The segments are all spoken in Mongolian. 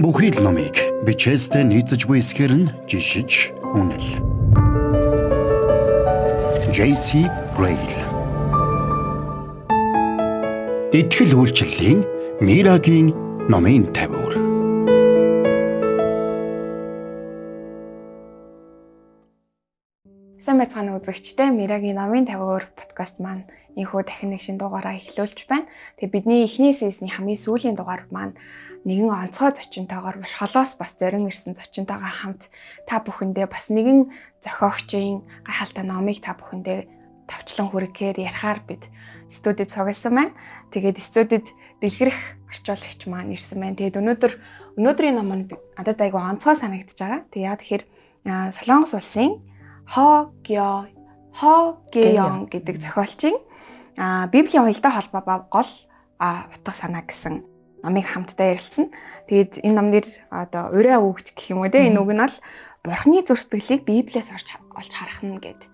Бүхий л номыг бичээстэй нийцэж буй эсгээр нь жишиж үнэл. JC Rail. Итгэл үйлчлэлийн Мирагийн номын тавиур. Сайн байцгаана үзэгчдээ. Мирагийн номын тавиур подкаст маань энэхүү дахин нэг шин дугаараа эхлүүлж байна. Тэгээ бидний эхний сизны хамгийн сүүлийн дугаар маань нэгэн онцгой зочинтойгоор маш холоос бас зорин ирсэн зочинтойгоо хамт та бүхэндээ бас нэгэн зохиогчийн гайхалтай номыг та бүхэндээ товчлон хүргэхээр ярихаар бид студид цугласан байна. Тэгээд студид дэлгэрэх орчуулагч маань ирсэн байна. Тэгээд өнөөдрийн ном нь надад айгүй онцгой санагдаж байгаа. Тэгээд яг тэгэхээр Солонгос улсын Хо Геон гэдэг зохиолчийн Библийн уялдаа холбоо ба гол утга санаа гэсэн номыг хамтдаа ярилцсан. Тэгээд энэ ном нэр одоо урай үгч гэх юм уу те, энэ үг нь бол Бурхны зүрсэтгэлийг Библиэс олж харах нь гэд.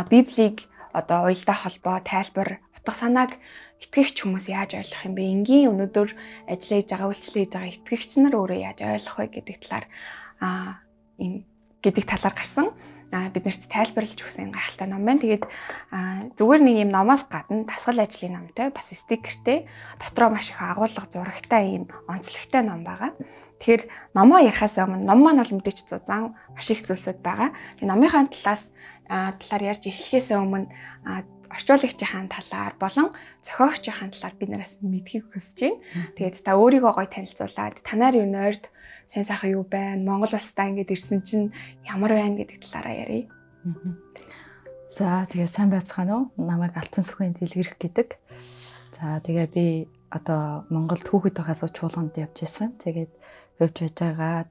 Библийг одоо уялдаа холбоо, тайлбар, утга санааг итгэгч хүмүүс яаж ойлгох юм бэ? Энгийн өнөөдөр ажиллаж хийж байгаа, үйлчлэж хийж байгаа итгэгч нар өөрөө яаж ойлгох вэ гэдэг талаар ийм гэдэг талаар гарсан. Биднэрт тайлбарлаж өгсөн гайхалтай ном байна. Тэгээд зүгээр нэг юм номоос гадна дасгал ажлын номтой, бас стикертэй, дотроо маш их агуулга зурагтай ийм онцлогтой ном байгаа. Тэгэхээр номоо ярихаас өмнө ном маань бол мэдээч зузаан маш их зүйлсүүд байгаа. Тэгээд номынхаа талаар ярьж эхлэхээс өмнө орчуулагчийн талаар болон зохиогчийн талаар бид нараас мэдхийг хүсэж байна. Тэгээд та өөрийгөө гоё танилцуулаад танаар юу нойрд сайн сайхан юу байна, Монгол улсдаа ингээд ирсэн чинь ямар байна гэдэг талаараа ярья. За тэгээ сайн байцгаана уу? Намайг Алтан сүхэн дэлгэрэх гэдэг. За тэгээ би одоо Монголд хүүхэд байхаас чуулганд явж исэн. Тэгээд явж байжгаад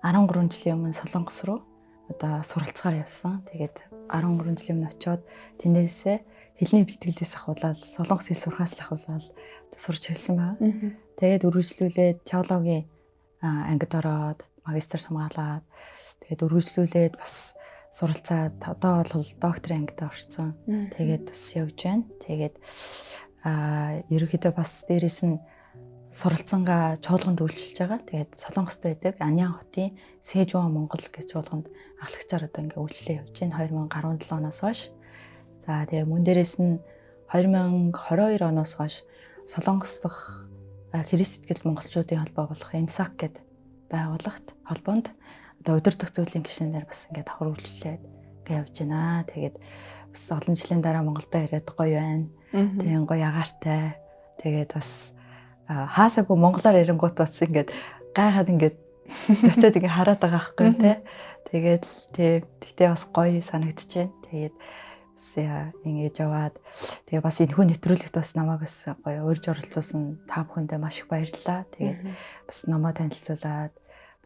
13 жилийн өмнө Солонгос руу одоо суралцгаар явсан. Тэгээд 13 жилийн өмнө очиод тэндээсээ хэлний бэлтгэлээс ахуулаад солонгос хэл сурахаас л ахуулаад сурч эхэлсэн байна. Тэгээд үргэлжлүүлээд теологийн ангид ороод магистр хамгаалаад тэгээд үргэлжлүүлээд бас суралцаад одоо бол докторийн ангид орсон. Тэгээд бас явж байна. Тэгээд ерөнхийдөө бас дээрэс нь суралцсангаа чуулганд үйлчилж байгаа. Тэгээд Солонгост байдаг Анян хотын Сэжуан Монгол гэж чуулганд ахлагчаар одоо ингээ үйлчлээ явж байна 2017 оноос хойш. За тэгээ мөн дээрэс нь 2022 оноос хойш Солонгос дахь Христ итгэл монголчуудын холбоо болох МСАК гэдэг байгууллагт холбоонд одоо удирдах зөвлөлийн гишүүнээр бас ингээ давхар үйлчлээд ингээ явж байна. Тэгээд бас олон жилийн дараа Монголдо ирээд гоё байна. Тийм гоё агаартай. Тэгээд бас хаасаагүй монголоор ирэнгуут бас ингээд гайхаад ингээд очиод ингээд хараад байгаа байхгүй тий. Тэгээд тий тэгтээ бас гоё санагдчихээн. Тэгээд бас ингэж яваад тэгээ бас энэхүү нэвтрүүлэгт бас намайг бас гоё урьж оролцуулсан та бүхэндээ маш их баярлалаа. Тэгээд бас намаа танилцуулаад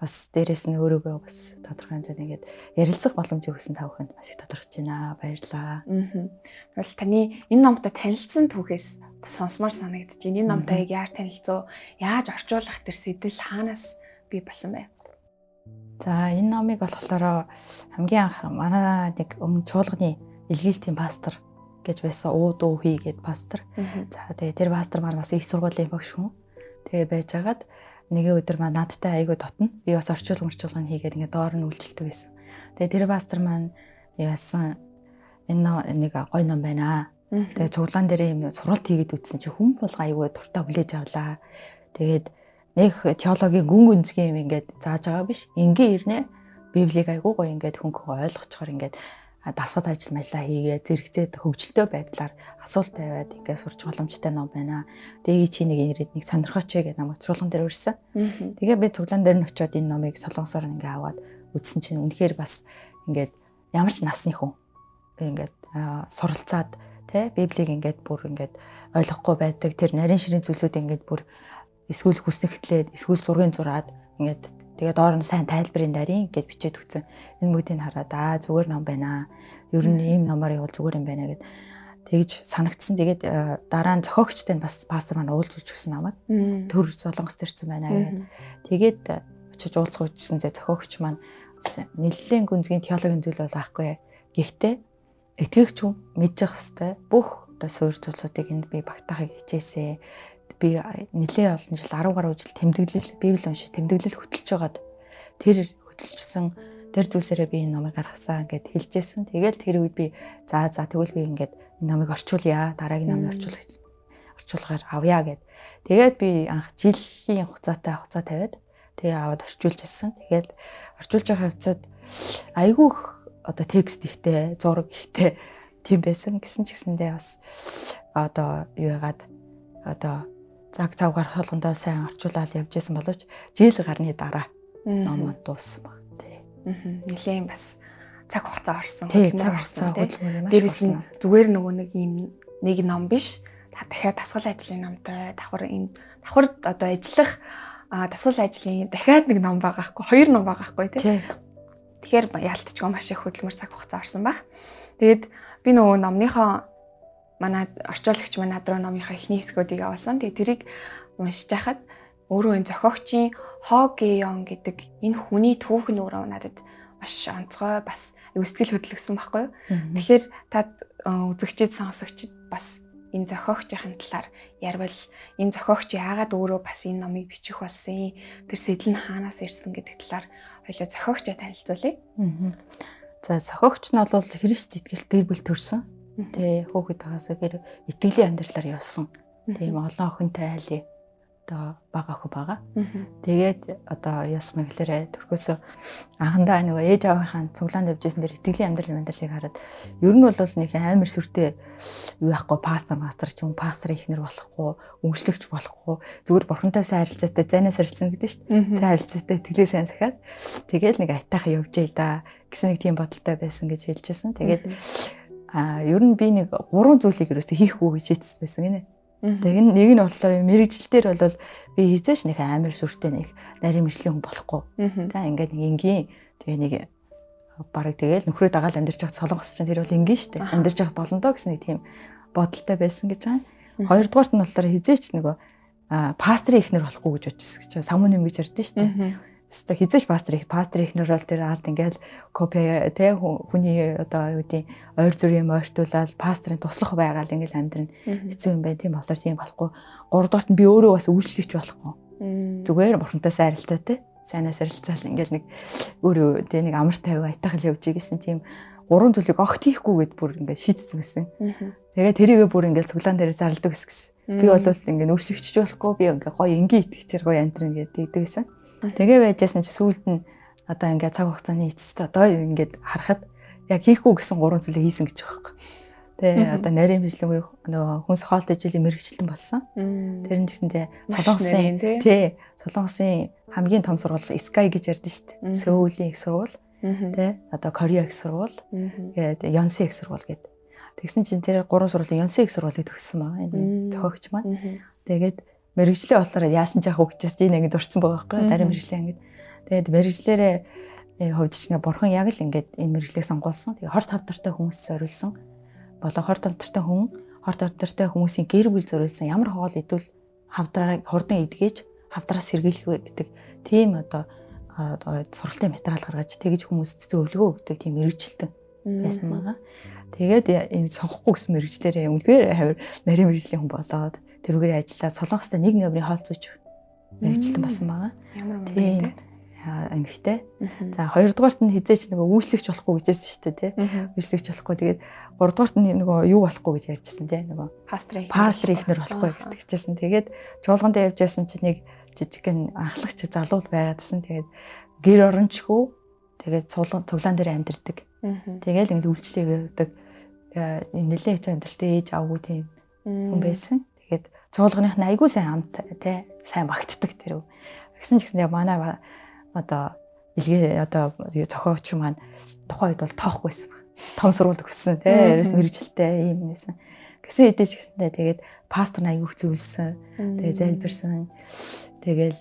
бас дээрэс нь өөрийгөө бас тодорхой хэмжээнд ингээд ярилцах боломжийг өгсөн та бүхэнд маш их талархаж байна. Баярлалаа. Тэгвэл таны энэ номтой танилцсан түүхээс бас сонсомоор санагдаж байна. Энэ номтой яг яаж танилцав, яаж орчуулах тэр сэтэл хаанаас бий болсон бэ? За энэ номыг болохоор хамгийн анх манай нэг өмнө чуулганы илгээлтийн пастор гэж байсан уу дүү хий гэд пастор. За тэгээ тэр пастор маань бас их сургуулийн багш хүн. Тэгээ байжгаад нэгэн өдөр маань надтай айгүй дотно. Би бас орчуулга хийгээд ингээд доор нь үйлчлдэг байсан. Тэгээ тэр пастор маань яасан энэ нэг гоё ном байна. Тэгээ цуглаан дээр юм сургалт хийгээд үтсэн чи хүн болго айгүй дуртай хүлээж авлаа. Тэгээд нэг теологийн гүн гүнзгий юм ингээд зааж байгаа биш. Энгийн ирнэ Библийг айгүй гоё ингээд хөнгө ойлгочихоор ингээд дасгал ажил мажлаа хийгээд зэрэгцээд хөгжилтэй байдлаар асуулт тавиад ингээд сурч боломжтой ном байна. Тэгээ чи нэг ирээд нэг сонирхооч гэдэг намайг чуулган дээр урьсан. Тэгээ би цуглаан дээр нь очиод энэ номыг солонгосоор ингээд аваад үзсэн чинь үнэхээр бас ингээд ямар ч насны хүн ингээд суралцаад тэ Библийг ингээд бүр ингээд ойлгохгүй байдаг тэр нарийн ширийн зүйлсүүд ингээд бүр эсвэл хүснэгтлээд эсвэл зургийн зураад ингээд тэгээ доор нь сайн тайлбарын нарийн гэж бичээд өгсөн. Энэ бүгдийг хараад зүгээр ном байна. Ер нь ийм номоор явал зүгээр юм байна гэд тэгж санагдсан. Тэгээд дараа нь зохиогчтой нь бас пастор маань уулзуулж өгсөн намайг. Төр Солонгост ирсэн байна гэд. Тэгээд очиж уулзах үжсэн зохиогч маань нэлээд гүнзгий теологийн зүйл бол аахгүй. Гэхдээ итгэгч хүн мэдчих хэвээр бүх одоо суурь зүйлсүүдийг энд би багтаахыг хичээсэ. би нэлээд олон жил 10 гаруй жил тэмдэглэл, Библи уншиж тэмдэглэл хөтөлж байгаад тэр хөтөлжсөн тэр зүйлсээрээ би энэ номыг гаргасан гэд хэлжсэн. Тэгэл тэр үед би за тэгвэл би ингээд энэ номыг орчуулъя, дараагийн номыг орчуулгаар авъя гэд. Тэгээд би анх жилийн хугацаатай хугацаа тавиад тэгээ аваад орчуулж ирсэн. Тэгээд орчуулж байгаа хугацаанд айгүй их одоо текст ихтэй, зураг ихтэй тийм байсан гэсэн ч гэсэндээ бас одоо юу яагаад одоо цаг цавгаар холгондоо сайн орчуулаад явж исэн боловч жил гарны дараа ном дууссан баг. Тий. Нилээн бас цаг хугацаа орсон. Тий, цаг хугацаа хөдөлмөр маш. Дээрээс нь зүгээр нөгөө нэг ийм нэг ном биш. Дахиад дасгал ажлын номтой, давхар энэ давхар одоо ажиллах дасгал ажлын дахиад нэг ном байгаа хгүй, хоёр ном байгаа хгүй тий. Тэгэхээр ялтчгүй маш их хөдөлмөр цаг хугацаа орсон баг. Тэгээд би нөгөө номныхоо манай орчуулагч маань над руу номынхаа эхний хэсгүүдийг явуулсан. Тэгээд тэрийг уншиж байхад өөрөө энэ зохиогчийн Хо Геон гэдэг энэ хүний түүх нь өөрөө надад маш онцгой бас сэтгэл хөдлөсөн байхгүй юу. Тэгэхээр та үзэгчид сонсогчид бас энэ зохиогчийн талаар ярвал энэ зохиогч яагаад өөрөө бас энэ номыг бичих болсон, тэр сэтэл нь хаанаас ирсэн гэдэг талаар хоёлоо зохиогчоо танилцуулъя. За зохиогч нь бол Христ итгэлт гэр бүл төрсөн. Тэ хүүхэд байгаасаа гэр итгэлийн амьдралаар явсан. Тийм олон охинтой айлын одоо бага охин байгаа. Тэгээд одоо яс мэглэрээ төрхөөсөө анхандаа нөгөө ээж аавынхаа цуглаанд явж исэн дээр итгэлийн амьдралыг хараад ер нь бол нэг амар сүртэй юу яахгүй пастор мастер ч юм пастор ихнэр болохгүй, өмчлөгч болохгүй, зүгээр бурхантай сайн харилцаатай, зайнаас харилцана гэдэг шүү дээ. Сайн харилцаатай итгэлээ сайн сахиад тэгэл нэг айтайхан явжээ да гэсэн нэг тийм бодолтой байсан гэж хэлж байсан. Тэгээд ер нь би нэг гурван зүйлийг ерөөсөө хийхгүй гэж шийдсэн байсан гинэ. Тэгээ нэг нь болохоор мэрэгжил дээр бол би хизээш нэг амар сүртэй нэг нарийн мэрэгжлийн хүн болохгүй. За ингээд нэг энгийн тэгээ нэг бараг тэгэл нөхрөө дагаал амьдарч явах солонгос чинь тэр бол энгийн штэ. Амьдарч явах болно доо гэсэн нэг тийм бодолтой байсан гэж байгаа. Хоёрдугаарт нь болохоор хизээч нөгөө пастрын эхнэр болохгүй гэж бодчихсон гэж. Самун юм гэж ярьдэн штэ. Хэвээ хизээч пастор эхнэр бол тэр ард ингээл копи тэ хүний одоо юу гэдэг ойр зүр юм ойртуулаад пастрын туслах байгаал ингээл амьдрын хэцүү юм байна. Тийм болохоор тийм болохгүй. Гуравдугаарт нь би өөрөө бас үйлчлэгч болохгүй. Зүгээр бурхантай сайн харилцаатай, сайнаас харилцаал ингээл нэг өөрөө тэ нэг амар тайван айтайхан явж гэсэн тийм гурван зүйлийг огт хийхгүй гэд бүр ингээд шийдсэн байсан. Тэгээ тэрийгээ бүр ингээд цуглаан дээр зарладаг гэсэн. Би бол ингээд үйлчлэгч болохгүй, би ингээд гоё энгийн итгэгчээр гоё амьдрна гэдэг байсан. Тэгээ байжсэн чи сүүлд нь одоо ингээд цаг хугацааны эцэст одоо ингээд харахад яг хийхгүй гэсэн гурван зүйлийг хийсэн гэж байгаа байхгүй. Тэгээ одоо нарийн бичлэг нөгөө хүнс хоолт ижилийн мэрэгчлэн болсон. Тэр нь гэсэндээ Солонгосын тий Солонгосын хамгийн том сургууль Sky гэж ярьдэн шүү дээ. Сөүлийн их сургууль тий одоо Корея их сургууль тэгээд Йонси их сургууль гэдэг. Тэгсэн чинь тэр гурван сургуулийн Йонси их сургуулийг төгссөн байгаа энэ зохиогч маань. Тэгээд мэрэгжлээ болохоор яасан ч яах вэ гэжээс энэ ангид орсон байгаа байхгүй нарийн мэрэгжлийн ангид. Тэгээд мэрэгжлээрээ хувьд ч нэг бурхан яг л ингээд энэ мэрэгжлийг сонгуулсан. Тэгээ 25 тартай хүмүүс зориулсан. Болон 25 тартай хүн, 25 тартай хүмүүсийн гэр бүл зориулсан. Ямар хоол идвэл хавдраа хурдан идгээж хавдраас сэргийлэх вэ гэдэг тийм одоо сургалтын материал гаргаж тэгж хүмүүст зөвлөгөө өгдөг тийм мэрэгжилтэн байсан байгаа. Тэгээд ийм сонгохгүй гэсэн мэрэгжлээрээ үнэхээр хавар нарийн мэрэгжлийн хүн болоод тэрүүгээр ажиллаад Солонгостой нэг нөмрийн хоол зүйч мэрэгчлэн болсон байгаа. Ямар мөн эмэгтэй. За хоёрдугаарт нь хизээч нөгөө үйлчлэгч болохгүй гэжсэн шүү дээ тий. Үйлчлэгч болохгүй. Тэгээд гуравдугаарт нь нөгөө юу болохгүй гэж ярьжсэн тий. Нөгөө пастрын эхнэр болохгүй гэдэгчсэн. Тэгээд чуулган дээр явж байсан чинь нэг жижигхэн анхлагч залуу байгаадсэн. Тэгээд гэр орончгүй тэгээд цуглаан дээр амьдардаг. Тэгээд ингээд үйлчлэг явдаг. Нэлээд хэцүү амьдралтай ээж аваагүй тийм хүн байсан. Тэгээд чуулганых нь айгүй сайн амт тий сайн багтдаг тэр. Тэгсэн ч гэсэн манай одоо илгээ одоо зохиогч маань тухайн үед бол тоохгүй байсан. Том сургууль төгссөн тий ерөөс мэрэгжилтэй юм байсан. Гэсэн хэдий ч гэсэндээ тэгээд пастор нь айгүй зөвлөсөн. Тэгээд залбирсан. Тэгэл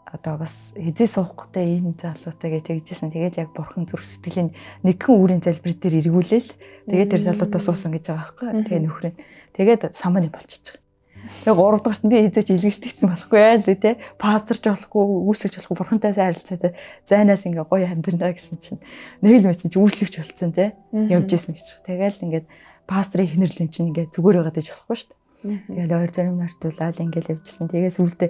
одоо бас хизээ суухтай энэ залуутай гэж тэгжсэн. Тэгээд яг бурхан зүрх сэтгэлийн нэгхэн үүрийн залбир дээр эргүүлээл. Тэгээд тэр залуудаа суусан гэж байгаа байхгүй. Тэгээд нөхөр нь тэгээд саманы болчихж байгаа. Тэгээ гуравдугаарт нь би хэзээ ч илгэлтгдсэн болохгүй яа л тий. Пасторч болохгүй, үйлчлэгч болохгүй, бурхантай сайн харилцаатай зайнаас ингээ гоё амьдрнаа гэсэн чинь нэг л мэдсэн чи үйлчлэгч болцсон тий. Явж исэн гэж. Тэгэл ингээд пастрын ихнэр л юм чинь ингээ зүгээр байгаад иж болохгүй шүү дээ. Тэгэл ойр зарим нартуулаад ингээл явжсэн. Тэгээ сүүлдээ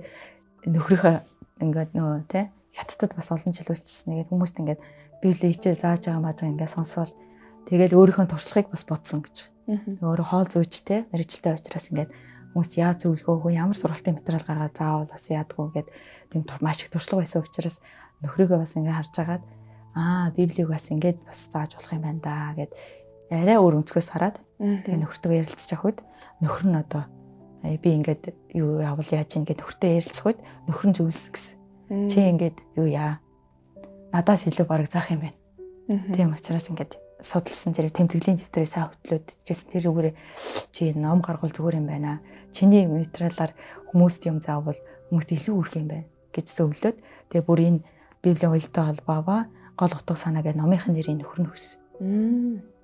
нөхрийнхөө ингээд нөгөө тий хятадд бас олон жил үйлчилсэн. Тэгээд хүмүүст ингээд библийн хичээл зааж байгаа маж байгаа ингээд сонсоол тэгэл өөрийнхөө туршлагыг бас бодсон гэж. Өөрөө хоол зүйчтэй мэргэжилтэй учраас ингээд хүмүүст яаж зөвлөгөө өгөө, ямар сургалтын материал гаргаад заавал бас яадгүй гээд тийм маш их туршлага байсан учраас нөхрийгөө бас ингээд харж агаад библийг бас ингээд бас зааж болох юм байна да гэд арай өөр өнцгөөс хараад тэгээ нөхөртөө ярилцчих үед нөхөр нь одоо би ингээд юу явал яаж ийн гэд нөхөртөө ярилцах үед нөхөр нь зөвлөсөн гэсэн. Чи ингээд юу яа надаас илүү бараг заах юм байна. Тийм учраас ингээд судалсан тэр тэмдэглэлийн дэвтрийг сайн хөтлөөд чижсэн. Тэр үгээрээ чи ном гаргуул зүгээр юм байна. Чиний материалаар хүмүүст юм заавал хүмүүст илүү үрх юм байна гэж зөвлөөд тэгээ бүр энэ библийн уялдаа холбоогоо гол утга санаа гэх номынх нь нэрийг нөхөр нь хүссэн.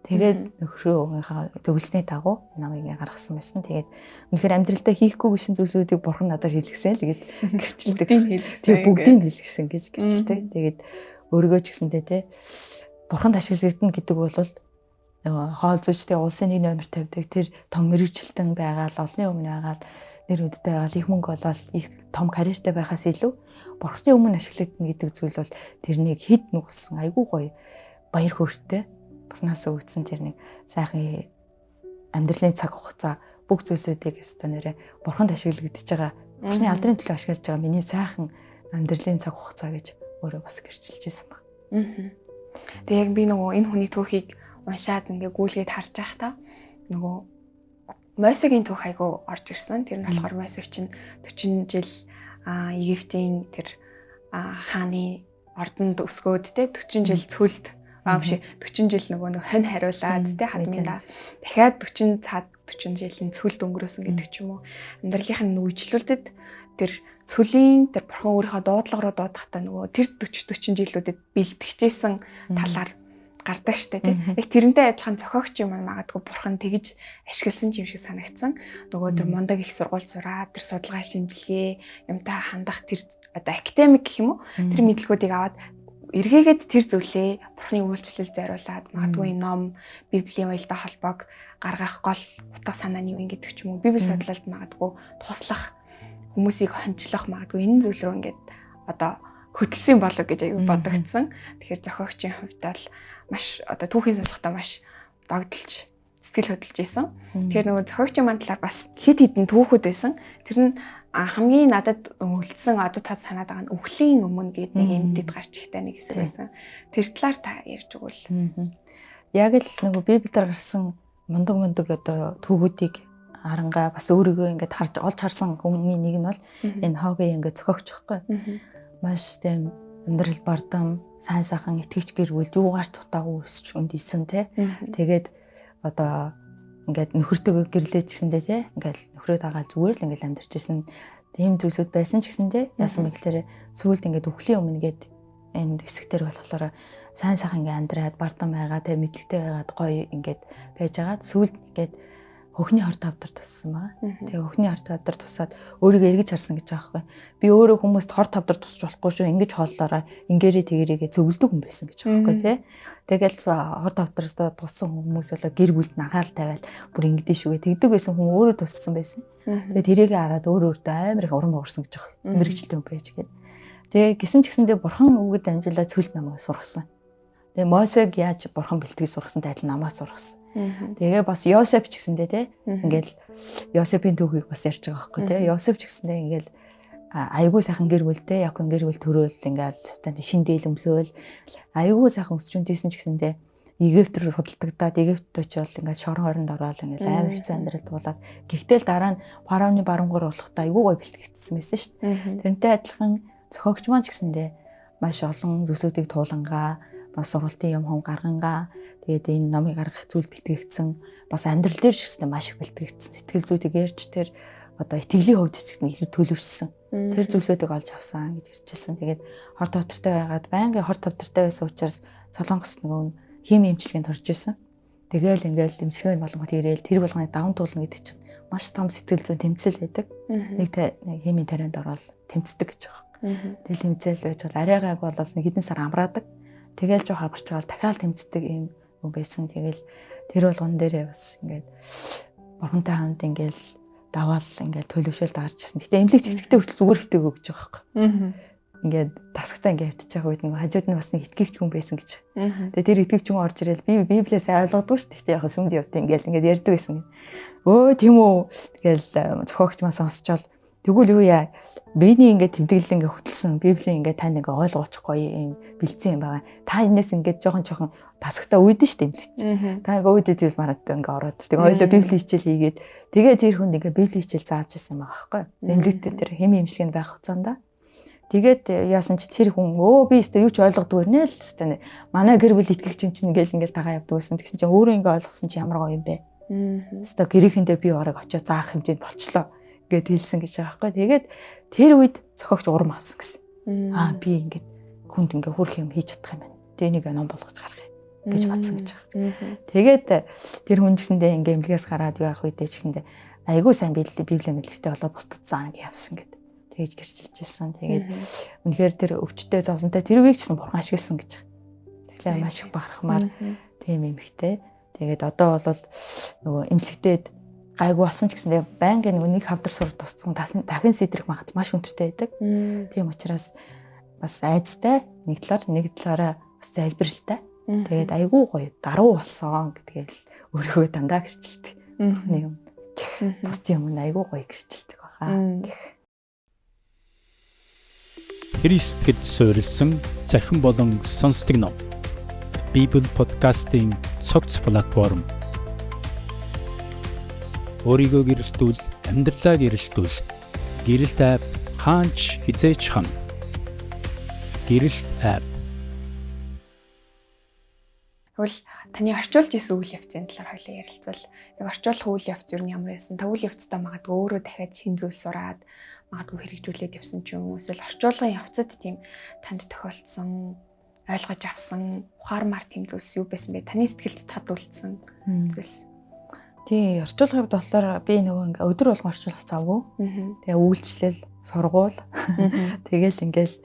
Тэгээд нөхрөөхөө зөвлөсний дагуу номыг гаргасан байсан. Тэгээд үнэхээр амьдралдаа хийхгүй гэсэн зүйлсүүдийг бурхан надаар хэлгэсэн л гэд гэрчилдэг. Бүгдийг хэлгэсэн. Бүгдийг хэлгэсэн гэж гэрчилдэг. Тэгээд өөрийгөө ч гэсэнтэй те бурханд ашиглагдана гэдэг бол нөгөө хоол зүйчтэй улсын нэг номер тавьдаг тэр том мэрэгжилтэн байгаал олонний өмнө байгаал нэр хүндтэй байгаал их мөнгө олоод их том карьертай байхаас илүү бурхны өмнө ашиглагдана гэдэг зүйл бол тэрнийг хэд нүгэлсэн айгүй гоё баяр хөөртэй бурхнаас өгсөн тэр нэг сайхан амьдралын цаг хугацаа бүх зүйлсүүдийг өстө нэрэ бурханд ашиглагдчихж байгаа бурхны алдрын төлөө ашиглаж байгаа миний сайхан амьдралын цаг хугацаа гэж өөрөө бас гэрчилж ирсэн баг. Тэгээ яг би нөгөө энэ хүний түүхийг уншаад ингээ гүйлгээд харж байхдаа нөгөө Мосегийн түүх айгу орж ирсэн. Тэр нь болохоор Мосег чинь 40 жил Египтийн тэр хааны ордонд өсгөөд те 40 жил цөлд 40 жил нөгөө нэг хонь хариулаад те хадминда дахиад 40 цаад 40 жилийн цөлд өнгөрөөсөн гэдэг ч юм уу. Амьдралынх нь үечлүүлдэд тэр цөлийн тэр бурхан өөрийнхөө дуудлага руу дуудахдаа нөгөө тэр 40 40 жилүүдэд бэлтгэжсэн талаар гардаг штэ тий. Яг тэрнтэй адилхан зохиогч юм магадгүй бурхан тэгж ашигласан юм шиг санагдсан. Нөгөө тэр мундаг их сургууль сураад тэр судалгаа шинжилгээ юмтай хандах тэр одоо академик гэх юм уу тэр мэдлгүүдийг аваад эргээгээд тэр зүйлээ бурхны үйлчлэл зориулаад магадгүй ном, библийн уялдаа холбоог гаргах гол утга санааны юу гэдэг ч юм уу библи судлалд магадгүй туслах хүмүүсийг хончлох магадгүй энэ зүйл рүү ингээд одоо хөтөлсөн болов гэж аягүй бодогдсон. Тэгэхээр зохиогчийн хувьд бол маш одоо түүхийн судалгатай маш догдолж сэтгэл хөдлөж исэн. Тэгэхээр нөгөө зохиогчийн маань талаар бас хэд хэдэн түүхүүд байсан. Тэр нь хамгийн надад үлдсэн одоо тод санаад байгаа нь Үхлийн өмнө гээд нэг эмдэд гарч ихтэй нэг хэсэг байсан. Тэр талаар та ярьж өгвөл. Яг л нөгөө Библиэлд гарсан мундаг одоо түүхүүдийг арангаа бас өөрийгөө ингээд харж олж харсан хүмүүний нэг нь бол энэ хогийн ингээд зохиогч байхгүй. Маш тийм амьдрал бардам, сайн сайхан итгэвч гэр бүл юугаар ч дутаагүй өсч өндийсэн те. Тэгээд одоо ингээд нөхөртөөгөө гэрлээж гэсэндээ те ингээд нөхрөө дагаад зүгээр л ингээд амьдарч исэн тийм зүйлсүүд байсан ч гэсэндээ яасан бэ гэхээр сүүлд ингээд үхлийн өмнө гээд энэ хэсэгтэр болохоор сайн сайхан ингээд амьдраад бардам байгаа те мэдлэгтэй байгаад гоё ингээд байж байгаад сүүлд ингээд хөхний хор тавдар туссан байгаа. Тэгээ хөхний хор тавдар тусаад өөрийгөө эргэж харсан гэж байгаа байхгүй. Би өөрөө хүмүүст хор тавдар тусч болохгүй шүү. Ингэж хооллоорой, ингээрээ тэгэрээгээ зөвлөдөг хүн байсан гэж байгаа байхгүй тий. Тэгэл хор тавдараас туссан хүмүүс болоо гэр бүлд анхаарал тавиал бүр ингэдэж шүүгээ тэгдэг байсан хүн өөрөө туссан байсан. Тэгээ тэрийг хараад өөрөө өөртөө амар их урам хугарсан гэж байгаа. Мэргэжилтэй хүн байж гээд. Тэгээ гисэн ч гэсэндээ бурхан үгээр дамжуулаад цүлд намайг сургасан. Тэгээ Мосег яаж бурхан бэлтгэж сургасантай адил намайг сургасан. Тэгээ бас Йосеф ч гэсэндээ те ингээл Йосефийн түүхийг бас ярьж байгаа байхгүй те. Йосеф ч гэсэндээ ингээл айгүй сайхан гэр бүлтэй Яков гэр бүл төрөөл ингээл шин дээл өмсөөл айгүй сайхан өсч үнтэйсэн ч гэсэндээ Египт рүү худалдагдаад Египт очиод ингээд шорон хоронд ороод ингээд амар хэцүү амьдрал туулаад гэхдээ л дараа нь фараоны баруун гар болохтой айгүй гоё бэлтгэгдсэн байсан шүү дээ. Тэрнтэй адилхан зохиогч маань ч гэсэндээ маш олон зүйлсүүдийг туулангаа бас сургалтын юм хом гаргангаа тэгээд энэ номыг гаргах зүйл бэлтгэгдсэн бас амьдрал дээр ч гэсэндээ маш их бэлтгэгдсэн сэтгэл зүйтэйг ярьж тэр одоо итгэлийн хувьд ч гэсэн илүү төлөвшсөн. Тэр зүйлсүүдийг олж авсан гэж ярьжсэн. Тэгээд хор тавтартай байгаад байнгын хор тавтартай байсан учраас Солонгос нөгөө хими эмчилгээнд орж исэн. Тэгээл ингээл эмчилгээнд болгоод ирээл тэр болгоныг даван туулна гэдэг чинь маш том сэтгэл зүйн тэмцэл байдаг. Нэг химийн тарианд ороод тэмцдэг гэж байгаа. Тэгэл тэмцэл байж бол арайгааг бол нэг хэдэн сар амраадаг. Тэгээл жоох амарч байгаа дахиад тэмцдэг юм байсан. Тэгэл тэр болгон дээрээ бас ингээд бурхантай хамт ингээл даваал ингээд төлөвшөлд гарч ирсэн. Гэтэ эмнэлэг хэвтэгтэй хүртэл зүгээр хэвтээгөө гэж байгаа байхгүй. Ингээд тасагтаа ингээд хэвтэж байгаа үед нөгөө хажууд нь бас нэг итгэвч хүн байсан гэж. Тэгээ тэр итгэвч хүн орж ирэл би Библиэс ойлгодгүй шүү дээ. Гэтэ яг сүмд явдیں۔ Ингээд ингээд ярьдаг байсан. Өө тийм үү тэгэл зохиогч маа сонсчоол тэгвэл юу яа биений ингээд тэмдэглэл ингээд хөтлсөн Библийн ингээд тань ингээд ойлгоочих гоё юм бэлдсэн юм байгаа. Та энэс ингээд жоохон жоохон тасагтаа үйдэн шүү дээ эмнэлэгч. Та ингээд үйдээ тэгвэл мараад ингээд ороод тэг ойлоо Библийн хичээл хийгээд тэгээ тэр хүнд ингээд Библийн хичээл зааж ирсэн байгаа байхгүй. Эмнэлэгтээ тэр хэм эмчилгээнд байх хугацаанд. Тэгээд яасан чи тэр хүн өө би өстө юу ч ойлгодгүй нэ л өстө манай гэр бүл итгэгч юм чинь ингээл ингээл дагаа явдаг гэсэн. Тэгсэн чинь өөрөө ингээ ойлгосон чи ямар гоё юм бэ. Өстө гэрийнхэн дээр би орог очиод заах хэмжээнд болчлоо гэд хэлсэн гэж байгаа байхгүй. Тэгээд тэр үед зохиогч урам авсан гэсэн. Аа би ингээд хүнд ингээ хүрх юм хийж чадах юм байна. Тэгээ нэг ном болгож гаргая гэж бодсон гэж байгаа. Тэгээд тэр хүн гэсэндээ ингээ эмнэлгээс гараад юу явах үедээ гэсэндээ айгүй сайн Библи мэдлэгтэй болоод бусдад заана гэж явсан гэд. Тэгэж гэрчилж ирсэн. Тэгээд үнэхээр тэр өвчтэй зовлонтой тэр үеийг ч гэсэн бурхан ашигласан гэж. Тэгэхээр маш их бахархмаар тийм эмэгтэй. Тэгээд одоо бол нөгөө эмнэлэгтээд гайгүй болсон ч гэсэндээ байнгын нөгөө нэг хавдар сур тусцсан дахин сэтрэх магадлал маш өндөртэй байдаг. Тийм учраас бас айцтай нэг талаар нэг талаараа бас залбиралтай. Тэгээд айгүй гоё даруй болсон гэдгээл өөрийгөө дандаа гэрчилдэг. Нэг юм. Бусдын өмнө айгүй гоё гэрчилдэг баха. Христ гэд суурилсан цахим болон сонсдог ном. Библи подкастын цогц платформ. Өөрийгөө гэрэлтүүл, амьдралаа гэрэлтүүл. Гэрэлт ап хаанч хизээч хам. Гэрэлт ап. Тэгвэл таны орчуулж исэн үйл явцын талаар хоёлаа ярилцвал яг орчуулах үйл явц юу ямар байсан? Та үйл явцтай магадгүй өөрөө дахиад шинэ зүйл сураад магадгүй хэрэгжүүлээд явсан ч юм уу? Эсвэл орчуулгын явцад тийм танд тохиолдсон, ойлгож авсан, ухаармаар тийм зүйлс юу байсан бэ? Таны сэтгэлд тод үлдсэн зүйлс. Тий, орчуулгын хувьд болохоор би нөгөө ингээ өдөр болгон орчуулах завгүй. Тэгээ үйлчлэл, сургуул. Тэгээл ингээл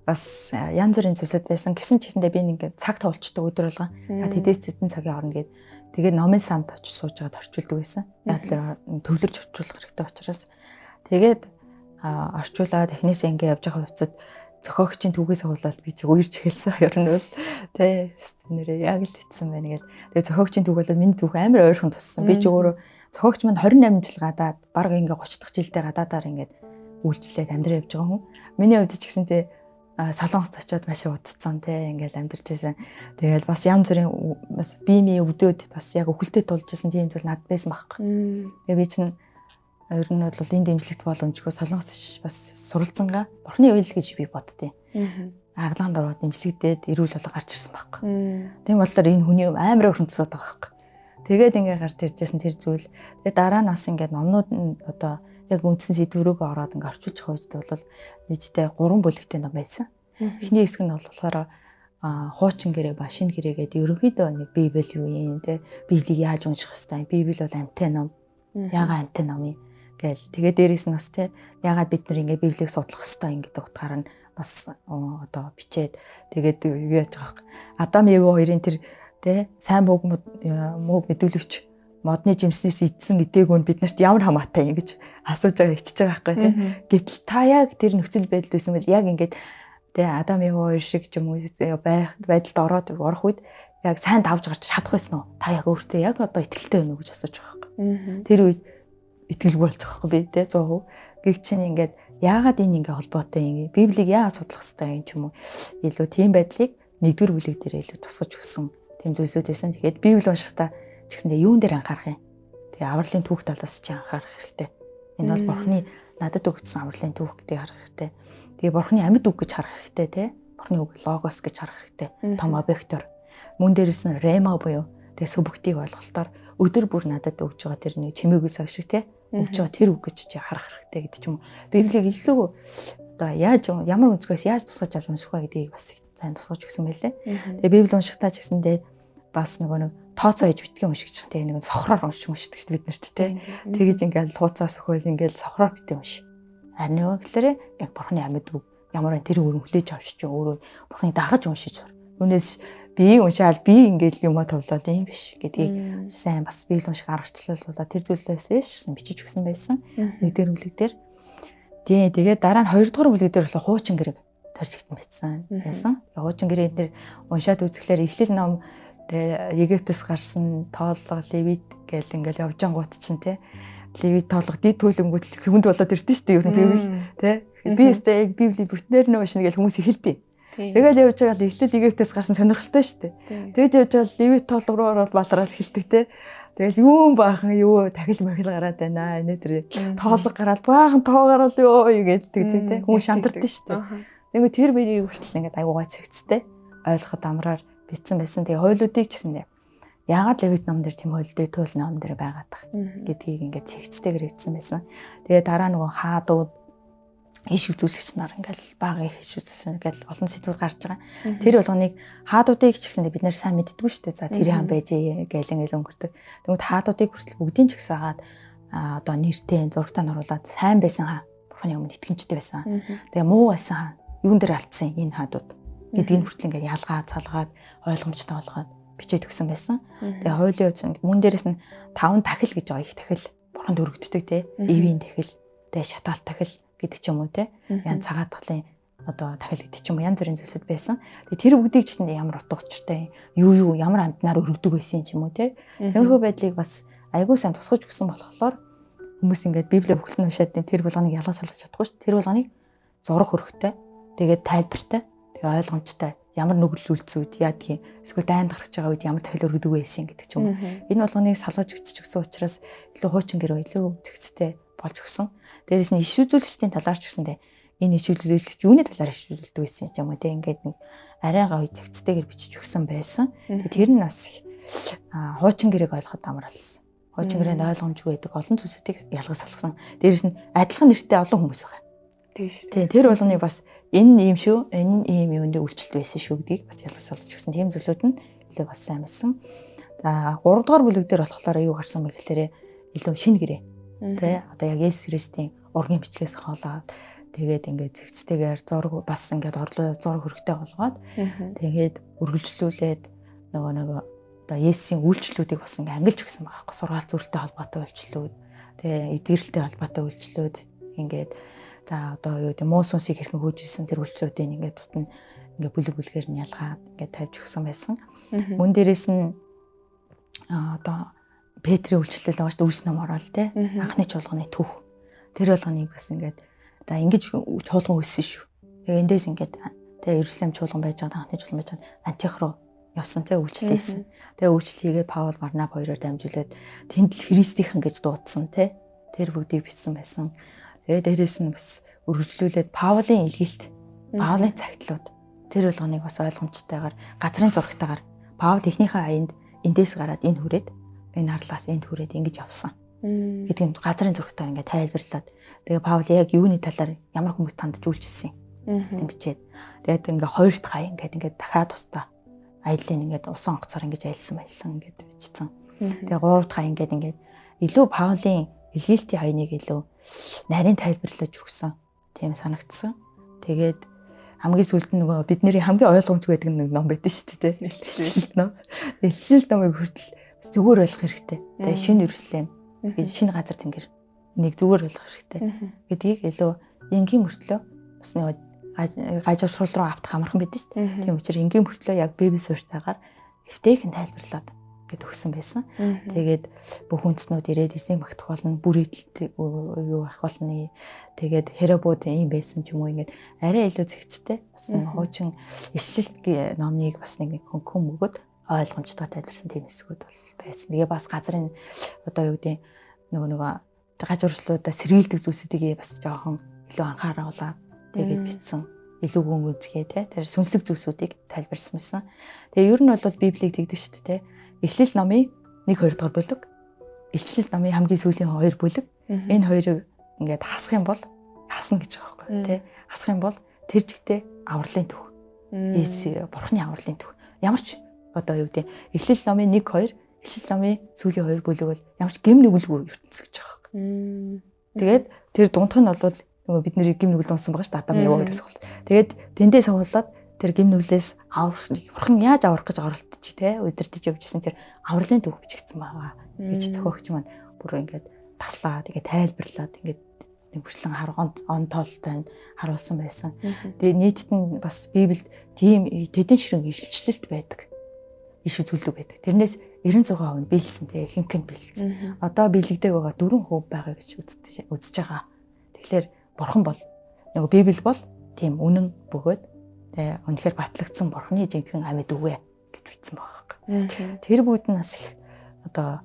бас янз бүрийн зүйлсүүд байсан. Гэсэн ч гэсэндээ би ингээ цаг товлчдаг өдөр болгон. Яг тэдээс зэтэн цагийн хооронд гээд тэгээд номын санд очиж сууж байгаад орчуулдаг байсан. Яг л төвлөрч орчуулах хэрэгтэй учраас. Тэгээд орчуулаад эхнээсээ ингээ явж байгаа хувьцад зохиогчийн түүхээс агуулаад би чиг уярч эхэлсэн. Ер нь бол тэ нэрээ яг л итсэн байна гэл. Тэгээ зохиогчийн түүх бол миний түүх амар ойрхон туссан. Би чи өөрөө зохиогч манд 28 жил гадаад баг ингээ 30 дахь жилдээ гадаадаар ингээд үйлчлээд амьдрал явж байгаа хүн. Миний хувьд ч гэсэн тэ Солонгост очиод маш их удцсан те ингээл амьдарч байсан. Тэгэл бас янз бүрийн бас биемийн өвдөд бас яг өхөлтэй тулж исэн тийм зүйл надад байсан байхгүй. Тэгээ би чинь ер нь бол энэ дэмжлэгт боломжгүй Солонгост очиж бас суралцсангаа бурхны үйл гэж би боддیں۔ Аглаанд ороод дэмжлэгдээд эрүүл болго гарч ирсэн байхгүй. Тийм болохоор энэ хүний юм амар өрхөн тусаад байгаа байхгүй. Тэгээд ингээ гарч иржсэн тэр зүйл. Тэгээд дараа нь бас ингээд номнууд нь одоо яг үндсэн сэдврүүгээ ороод ингээ орчуулж байгаа үед бол нийтдээ 3 бүлэгтэй ном байсан. Эхний хэсэг нь болохоор хуучин гэрээ ба шинэ гэрээ гэдэг ерөнхийдөө нэг Библи юу юм те Библийг яаж унших хэвтэй юм. Библи бол амьтай ном. Яагаад амьтай ном юм гээл. Тэгээ дээрээс нь бас те яагаад бид нар ингээ Библийг судлах хэвтэй юм гэдэг утгаар нь бас одоо бичээд тэгээд юу яаж байгаа вэ? Адам Ева хоёрын тэр те сайн мууг муу мэдүүлэгч модны жимснээс идсэн идээг нь биднэрт ямар хамаатай юм гэж асууж байгаа ичиж байгаа байхгүй тий. Гэтэл та яг тэр нөхцөл байдал байсан бол яг ингээд тий Адам Ева хоёр шиг ч юм уу байдалд ороод орох үед яг сайн давж гарч чадах байсан уу? Та яг өөртөө яг одоо итгэлтэй байна уу гэж асууж байгаа байхгүй. Тэр үед итгэлгүй болж байгаа байхгүй би тий 100%. Гэх чинь ингээд яагаад энэ ингээ холбоотой юм? Библийг яагаад судлах хэрэгтэй юм ч юм уу? Илүү тийм байдлыг нэгдүгээр бүлэг дээр илүү тусгаж өгсөн тийм зүйлсүүд байсан. Тэгэхээр Библи уншихдаа ч гэсэндээ юун дээр анхаарах юм? Тэгээ авралын түүх талаас чи анхаарах хэрэгтэй. Энэ бол Бурхны надад өгсөн авралын түүх гэдгийг харах хэрэгтэй. Тэгээ Бурхны амьд үг гэж харах хэрэгтэй тий. Бурхны үг логос гэж харах хэрэгтэй. Том объектор. Мөн дээрээс нь рема буюу тэгээ субъектив ойлголтоор өдөр бүр надад өгж байгаа тэр нэг чимээгүй цаг шиг тий. Өгж байгаа тэр үг гэж чи харах хэрэгтэй гэдэг ч юм уу. Библийг илүү одоо яаж ямар өнцгөөс яаж тусгаж авч унших вэ гэдгийг бас сайн тусгаж өгсөн байлээ. Тэгээ Библи уншихдаа ч гэсэндээ бас нөгөө нэг тооцоо хийж битгий уншиж байгаа. Тэгээ нэг сохроор уншиж уншдаг шүү дээ бид нар ч тий. Тэгэж ингээл хууцаас өхөөл ингээл сохроор битгий унш. Харин нөгөө гэхлээрээ яг Бурхны амьд үг ямар тэр өрн хүлээж авч чи өөрөө Бурхныг дагаж уншиж сур. Үүнээс би уншаал би ингээл юмаа товлол юм биш гэдгийг сайн бас библи унших аргачлал болоо тэр зүйлээсээ бичиж өгсөн байсан. Нэгдүгээр бүлэг дээр. Тий, тэгээд дараа нь хоёрдугаар бүлэг дээр болохоор хуучин гэрэг таржигдсан байсан. Хуучин гэрээ дээр уншаад үзэхлээр эхлэл ном тэгээ Египтээс гарсан тооллого Левит гэл ингээл явж ангууд чинь тий Левит тоолго дид төлөнгөт хүнд болоод ирдэ шүү дээ ер нь библи тий. Би өстэй яг библи бүтнээр нь уншина гэж хүмүүс эхэлдэг. Тэгэл явж байгаа л эхлэл Египтээс гарсан сонирхолтой шүү дээ. Тэгж явж байгаа Левит тоолго руу ороод балараад эхэлдэг тий. Тэгэл юун баахан юу тахил махил гараад байна. Энэ тэр тоолго гараад баахан тоо гараад ёо юу гэдэг тий. Хүмүүс шантардаг шүү дээ. Тэгвэл тэр биерийг хүртэл ингээд айгуугаа цэгцтэй ойлгоход амраар бичсэн байсан. Тэгээ хойлуудыг ч гэсэндээ яагаад Левит ном дээр тийм хойлтой туул ном дээр байгаад байгаа гэдгийг ингээд цэгцтэйгээр бичсэн байсан. Тэгээ дараа нөгөө хаадууд иш үзүүлэгч нар ингээл бага их иш үзүүлсэн ингээл олон сэдвүүд гарч байгаа. Тэр болгоныг хаадуудыг ч гэсэндээ бид нэр сайн мэддэггүй шүү дээ. За тэр хаан байжээ гээл ингээл өнгөрдөг. Тэгмэд хаадуудыг хүртэл бүгдийн ч гэсэн хагаад одоо нэртэй зурагтаа оруулаад сайн байсан хаа бурхны өмнө итгэмжтэй байсан. Тэгээ муу байсан хаа юун дээр алдсан энэ хаадууд гэдгийг хүртэл ингээд ялгаад салгаад ойлгомжтой болгоод бичээд өгсөн байсан. Тэгээ хуулийн хувьд мөн дээрэс нь 5 тахил гэж байгаа их тахил бурханд өргөддөг те. Эвийн тахил, тэгээ шатаал тахил гэдэг ч юм уу те. Ян цагаатгалын одоо тахил гэдэг ч юм уу янз бүрийн зүйлсүүд байсан. Тэгээ тэр бүгдийг чинь ямар утга учиртай юу ямар амтнаар өргөдөг байсан ч юм уу те. Тэрхүү байдлыг бас айгуу сайн тусгаж өгсөн болохоор хүмүүс ингээд Библийг бүхэлд нь уншаад тэр болгоныг ялгаж салгаж чадахгүй шүү. Тэр болгоныг зураг хөрөхтэй, тэгээд тайлбартай, тэгээ ойлгомжтой ямар нүгэл үлдсэн үед яадгийн эсвэл дайнд гарч байгаа үед ямар тахил өргөдөг байсан гэдэг ч юм уу. Энэ болгоныг салгаж өгч өгсөн учраас илүү хуучин гэрөө илүү зэгцтэй болж өгсөн. Дээрээс нь иш үзүүлэгчдийн талаар ч гэсэндээ энэ иш үзүүлэгч юуны талаар иш үзүүлдэг байсан юм уу те ингээд нэг арай гоё зэгцтэйгээр бичиж өгсөн байсан. Тэгээ тэр нь бас хуучин гэрээг ойлгоход амар болсон. Хуучин гэрээнд ойлгомжгүй байдаг олон зүйлсүүдийг ялгаж салгасан. Дээрээс нь адилхан нэртэй олон хүмүүс байгаа. Тийм шүү. Тийм тэр болгоныг бас энэ ийм шүү, энэ ийм юунд үйлчлэлт байсан шүү гэдгийг бас ялгаж салгаж өгсөн. Тийм зүйлүүд нь илүү бас сайн байсан. За 3 дугаар бүлэг дээр болохоор юу гарсан бэ гэхлээрэ илүү шинэ гэрээ. Тэ одоо яг Есүс Христийн ургийн бичгээс хоолоод тэгээд ингээд зэгцтэйгээр зураг бас ингээд орлоо зураг хөрөгтэй болгоод тэгээд үргэлжлүүлээд нөгөө одоо Есүсийн үйлчлэлүүдийг бас ингээд ангилж өгсөн байгаа байхгүй сургаал зүрхтэй холбоотой үйлчлэлүүд тэгээ эдгэрэлтэй холбоотой үйлчлэлүүд ингээд за одоо юу гэдэг муу сүнсийг хэрхэн хөөжсэн тэр үйлчлэлүүдийг ингээд тутан ингээд бүлэг бүлгээр нь ялгаад ингээд тавьж өгсөн байсан. Мөн дээрээс нь одоо Петрийн үйлчлэл байгаа шүү дээ үйлс ном ороод те анхны чуулганы түүх тэр болгоныг бас ингээд за ингэж чуулган өссөн шүү. Тэгээ эндээс ингээд тэгээ Иерусалим чуулган байж байгаа анхны чуулган байж байгаа Антиох руу явсан те үйлчлэл хийсэн. Тэгээ үйлчлэл хийгээд Паул Барнаб хоёроор дамжуулаад тэнд л Христийнхэн гэж дуудсан те тэр бүгдийг бичсэн байсан. Тэгээ дээрээс нь бас өргөжлүүлээд Паулийн илгэлт, Паулийн цагтлууд тэр болгоныг бас ойлгомжтойгоор газрын зурагтайгаар Паул эхнийхээ аянд эндээс гараад энэ хүрээд энэ харлаас энд хүрээд ингэж явсан гэдэг нь газрын зурагтаар ингээд тайлбарлаад тэгээ Паул яг юуны талаар ямар хүмүүс тандж үйлчилсэн гэдэг бичээд тэгээд ингээ хоёр дахь ая ингээд дахиад тусдаа аяллаа ингээд усан онгоцоор ингэж аялсан баялсан ингээд бичсэн. Тэгээ гурав дахь ая ингээд илүү Паулийн илгээлтийн аяныг илүү нарийн тайлбарлаж өгсөн тийм санагдсан. Тэгээд хамгийн сүүлд нь нөгөө бидний хамгийн ойлгомжгүй байдаг нэг ном байдаг шүү дээ. Илчлэл ном. Илчлэл номыг хүртэл зүгээр ойлгох хэрэгтэй. Тэгээ шинэ Иерусалим гэж шинэ газар тэнгэр энийг зүгээр ойлгох хэрэгтэй гэдгийг илүү энгийн мөртлөө бас нэг гажуур сул руу автах амархан байдаг шүү дээ. Тийм учраас энгийн мөртлөө яг библи суурьтайгаар эвтэйхэн тайлбарлаад гэд өгсөн байсан. Тэгээд бүх үндэснүүд ирээд эзнийг магтах болно, бүрээдэлт юу ах болно. Тэгээд Херабууд ийм байсан ч юм уу ингээд арай илүү зэгцтэй бас нэг хуучин ишлэл номныг бас нэг хөнгөн мөгөөд ойлгомжтой тайлбарсан тийм хэсгүүд бол байсан. Тэгээ бас газрын одоо юу гэдэг нөгөө гажуурчлуудаа сэргийлдэг зүйлсүүдийг бас жоохон илүү анхааруулад тэгээд бичсэн. Илүү гүн үзгээ те тэр сүнслэг зүйлсүүдийг тайлбарсан байсан. Тэгээ ер нь бол Библийг тэгдэг шүү дээ те. Эхлэл номын 1 2 дугаар бүлэг, Илчлэл номын хамгийн сүүлийн 2 бүлэг. Энэ хоёрыг ингээд хасах юм бол хасна гэж байгаа байхгүй те. Хасах юм бол тэр чигтээ авралын түүх. Есүс Бурхны авралын түүх. Ямар ч одоо юу гэдэг Эхлэл номын 1 2, Илчлэл номын сүүлийн 2 бүлэг бол ямар ч гэм нүгэлгүй ертөнц гэж байгаа байхгүй. Тэгээд тэр дундх нь бол нөгөө бидний гэм нүгэл унсан байгаа шүү дээ. Адам Ева хоёроос бол. Тэгээд тэндээс хавуулаад Тэр гим нүглээс аврах, бурхан яаж аврах гэж оролдож те удирдах явж исэн тэр авралын түүх бичигдсэн байгаа гэж зохиогч маань бүр ингээд таслаад, ингээд тайлбарлаад, ингээд нэг бүрчлэн харгонд он тоолтой харуулсан байсан. Тэгээ нийтэд нь бас Библиэд тийм тэдэн ширхэг илчлэлт байдаг. Иш үзүүлэг байдаг. Тэрнээс 96% нь биелсэн, тэгээ ихэнх нь биелсэн. Одоо биелэгдээг байгаа 4% байгаа гэж үзэж байгаа. Тэгэхээр бурхан бол нөгөө Библи бол тийм үнэн бөгөөд тэгээ үнэхээр батлагдсан бурханы жинхэнэ амьд үгэ гэж бичсэн байгаа байхгүй. Тэр бүгд нь бас их одоо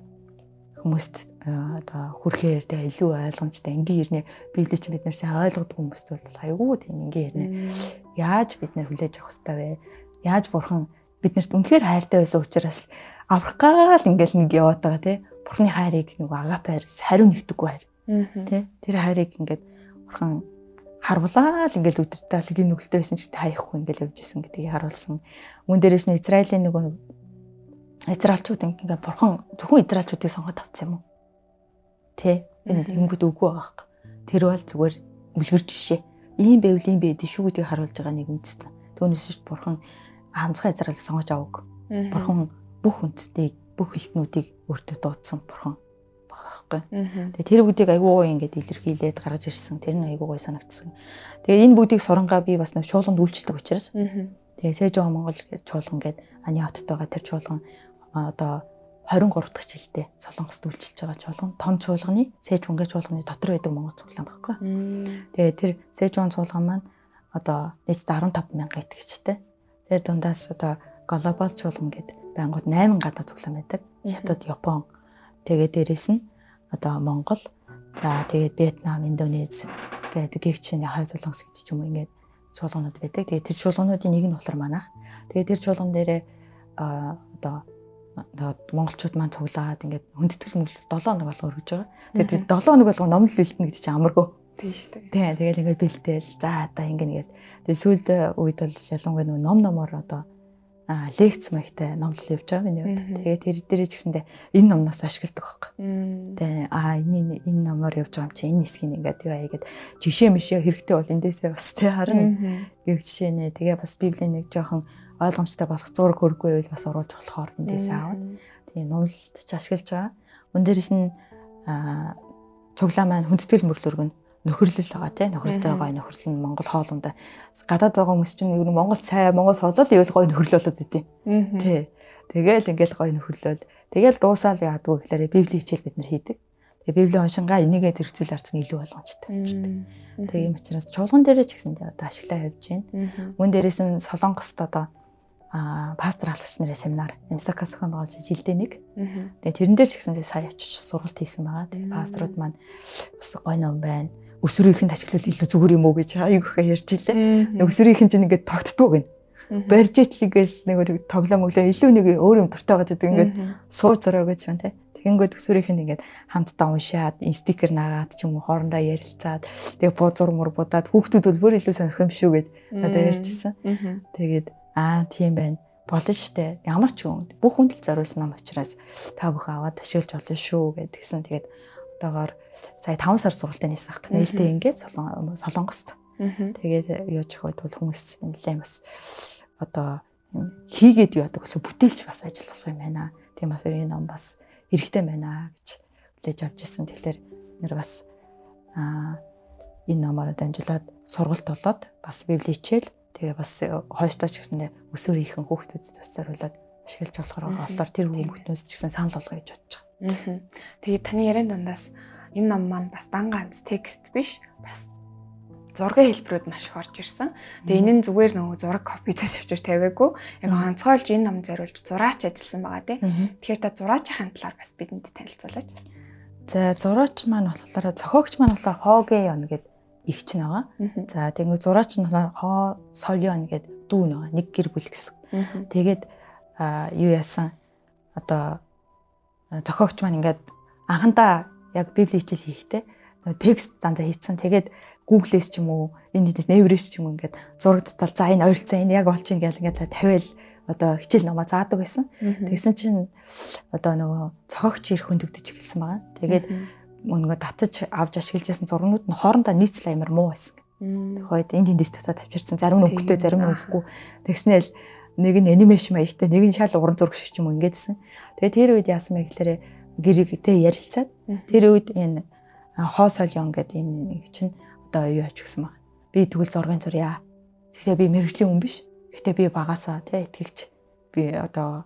хүмүүст одоо хүрэхээр тэгээ илүү ойлгомжтой энгийн хэрнээ Библийг чинь бид нар сайн ойлгодог хүмүүст бол айгүй тийм энгийн хэрнээ яаж бид нар хүлээж авах ёстой вэ? Яаж бурхан биднэрт үнэхээр хайртай байсан учраас аврах гал ингээл нэг яваад байгаа тий. Бурханы хайрыг нөгөө агапе хайр гэж хариу нэгдэггүй хайр. Тий. Тэр хайрыг ингээд бурхан харвлаа л ингээл өдөртөө гим нүгэлтэй байсан ч хаяхгүй ингээл явж исэн гэдгийг харуулсан. Мөн дээрээс нь Израилийн нөгөө Израильчууд ингээд бурхан зөвхөн Израильчуудыг сонгоод авсан юм уу? Тэ. Энэ тэнгүүд үгүй байгаа хэрэг. Тэр бол зүгээр үлгэр жишээ. Ийм байвал ийм байд шүү гэдгийг харуулж байгаа нэг үндэстэн. Түүнээс ч бурхан ганцхан Израилийг сонгож аваагүй. Бурхан бүх үндэстнийг, бүх хэлтнүүдийг өөртөө дуудсан бурхан байгаа байхгүй. Тэгээ тэр бүгдийг айгүй гоё ингээд илэрхийлээд гаргаж ирсэн. Тэр нь айгүй гоё санагдсан. Тэгээ энэ бүгдийг сурангаа би бас нэг чуулганд үйлчлдэг учраас. Тэгээ Сэжүүн Монгол чуулган гээд Ани хотод байгаа тэр чуулган одоо 23 дахь жилдээ Солонгост үйлчилж байгаа чуулган, том чуулганы Сэжүүнгээ чуулганы дотор байдаг Монгол цуглаан байхгүй. Тэгээ тэр Сэжүүн чуулган маань одоо нийтдээ 15 мянган итгэгчтэй. Тэр дундаас одоо глобал чуулган гээд байнгут 8 гадаад цуглаан байдаг. Хятад, Япон. Тэгээ дээрэс нь одоо Монгол, за тэгээд Вьетнам, Индонез гэдэг гэгчний хой Солонгос гэдэг ч юм уу ингээд чуулганууд байдаг. Тэгээд тэр чуулгануудын нэг нь болохоор манайх. Тэгээд тэр чуулган дээрээ одоо монголчууд маань цуглаад ингээд хүндэтгэл мөглөл 7 хоног болго өргөж байгаа. Тэгээд 7 хоног болго номлол бэлтэнэ гэдэг чинь амаргүй. Тийм шүү дээ. Тийм, тэгэл ингээд бэлтээл. За одоо ингээд ингээд тэгээд сүүлд үед бол ялангуяа нөгөө ном номоор одоо лекц маягтай номлол явж байгаа миний хувьд. Тэгээд тэр дээрээ ч гэсэндээ энэ номноос ашигладаг байхгүй. Тэгээ энэ энэ номоор явж байгаа юм чи энэ хэсгийг ингээд юу аягээд жишээ мишээ хэрэгтэй бол эндээсээ бас тэ харна гэх жишээ нэ. Тэгээ бас Библийн нэг жоохон ойлгомжтой болох зураг хөргүй байвал бас оруулж болохоор эндээсээ аваад тэгээ номлолт ч ашиглаж байгаа. Мөн дээрээс нь цуглаан маань хүндэтгэл мөрлөрг нь нөхөрлөл байгаа тий, нөхөрлөлтэй гоё нөхөрлөл нь Монгол хоолундаа гадаад байгаа хүмүүс чинь ер нь Монгол цай, Монгол хоолол ивэл гоё нөхөрлөл болоод идэв. Тий. Тэгээл ингээл гоё нөхөрлөөл. Тэгээл дуусаал яадгүй гэхлээр Библийн хичээл бид нар хийдэг. Тэгээ Библийн уншингаа энийгээ тэрхцүүл арч нь илүү ойлгомжтой болчихдог. Тэгээ ийм учраас чуулган дээрээ ч гэсэндээ одоо ашиглаа явж байна. Мөн дээрээс нь Солонгост одоо пастор халагч нарын семинар МСК зохион байгуулж жилдээ нэг. Тэгээ тэрэн дээр ч гэсэндээ сая очиж сургалт хийсэн байгаа. Тэгээ пасторууд маань бас гоё ном байна. Өсвөрийнхэнд ашиглавал илүү зүгээр юм уу гэж айгүйхээ ярьж илээ. Өсвөрийнхэн чинь ингээд тогтдгоо гэнэ. Барьж итл ингээл нэг тоглоом өглөө илүү нэг өөр юм дуртай байгаад байдаг ингээд сууж зураа гэж байна те. Тэгэнгүүт өсвөрийнхэнд ингээд хамтдаа уншаад, стикер наагаад ч юм уу хоорондоо ярилцаад тэгээ бузар мур будаад хүүхдүүд бол бүр илүү сонирх юм шүү гэж надад ярьжсэн. Тэгээд тийм байна. Болно штэ. Ямар ч хүн бүх хүнд л зориулсан ном учраас та бүхэн аваад ашиглаж болно шүү гэдгсэн. Тэгээд одоогоор сая 5 сар сургалтын нийс ах. Нээлттэй ингээд Солонгост. Тэгээд яаж их бол хүмүүс нэлээд бас одоо хийгээд яадаг болохоор бүтээлч бас ажил болох юм байна. Тийм болохоор энэ ном бас хэрэгтэй байна гэж хүлээж авч ирсэн. Тэгэхээр нэр бас энэ номоор дамжуулаад сургалт болоод бас библийн хичээл тэгээ бас хойштоо ч гэсэндээ өсвөр ихэн хүүхдүүдэд бас зориулаад ашиглаж болохоор байгаа болохоор тэр хүүхдүүдс ч гэсэн санал болгоё гэж бодож байгаа. Тэгээд таны яриан дундаас энэ ном маань бас дан ганц текст биш, бас зургийн хэлбэрүүд маш их орж ирсэн. Тэгээ энэ нь зүгээр нөгөө зураг копидод тавьчих тавиагүй. Яг онцгойлж энэ ном зориулж зураач ажилласан байгаа тий. Тэгэхээр та зураачийн талаар бас бидэнд танилцуулаач. За зураач маань болохоор зохиогч маань болохоор Хогийн Йон гэдэг эгч нь байгаа. За тэгвэл зураач нь болохоор Хо Сольон гэдэг дүү нь байгаа. Нэг гэр бүл гэсэн. Тэгээд юу яасан одоо зохиогч маань ингээд анхандаа яг библийн хичээл хийхдээ текст дандаа хийцэн. Тэгээд Google-ээс ч юм уу, энэ хэдээс Never-ээс ч юм уу ингээд зураг татал за энэ ойролцоо энэ яг болж ин гэл ингээд тавиал одоо хичээл номоо заадаг байсан. Тэгсэн чинь одоо нөгөө зохиогч ирэх хөндөгдөж эхэлсэн байгаа. Тэгээд нөгөө татаж авч ашиглаж байсан зургнууд нь хоорондоо нийцэл амар муу байсан. Тэгэхэд энэ тэндээс татаад авчирсан. Зарим нь өнгөтэй, зарим нь өнгөгүй. Тэгснээл нэг нь анимашн маягтай, нэг нь шал уран зураг шиг ч юм уу ингэдсэн. Тэгээ тэр үед яасан бэ гэхээр гэрэгтэй ярилцаад тэр үед энэ Хоо Солион гэдэг энэ нэг чинь одоо юу ач гисэн баг. Би тэгвэл зургийн зурья. Гэхдээ би мэрэгжлийн хүн биш. Гэхдээ би багасаа тий итгэгч. Би одоо